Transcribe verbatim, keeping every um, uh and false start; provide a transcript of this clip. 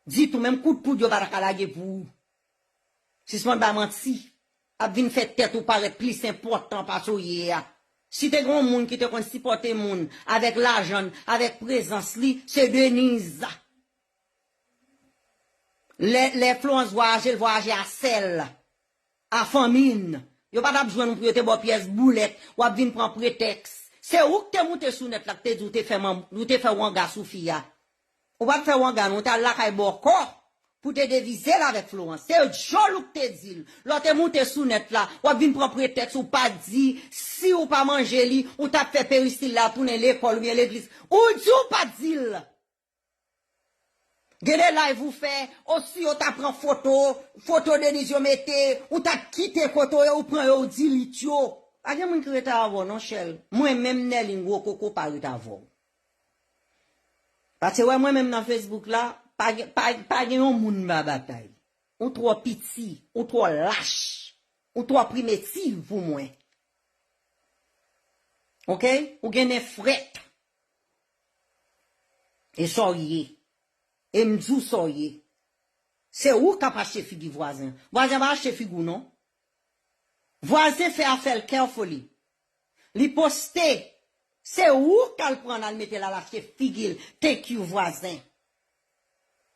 Ditou, menm kout poud yo pa ta ka lage pou ou. Sispann bay manti. Ap vin fè tèt ou parèt plis enpòtan pase w ye a. Si te gen yon moun ki te konn sipòte moun avèk lajan l, avèk prezans li, se Denise. Lè, lè Florence vwayaje, l vwayaje a sè l, a fanmi n. Yo pa t ap jwenn ou pou yo te ba w pyès boulèt, w ap vin pran pretèks. Se ou k te moute sou nèt la, k te di w te fè, ou te fè wanga sou fi a. Ou pa t fè wanga non, ou t al lakay bòkò pou te devize l avèk Florence. Se djòl ou k te di l. Lè w te moute sou nèt la, w ap vin pran pretèks ou pa t di, si w pa manje li, ou t ap fè peristil la tounen lekòl oubyen legliz. Ou di w pa t di l. Gen de live ou fè, o si yo ta pran foto, foto Denise yo mete, ou t ap kite kote yo, ou pran yo, ou delete yo. Pa gen moun ki rete avè w non, Shell. Mwen menm Nerline Gwo Koko pa rete avè w. Paske wè mwen menm nan Facebook la, pa gen, pa, pa gen yon moun m pa batay. Ou twò piti, ou twò lach, ou twò primitif pou mwen. Oke? Ou gen nen frèt. E sa w ye. E m di w sa w ye. Se ou k ap achte figi vwazen. Vwazen pa achte figi w non. Vwazen fè afè l carefully. Li poste. Se ou k al pran l al mete l al achte figi l. Thank you vwazen.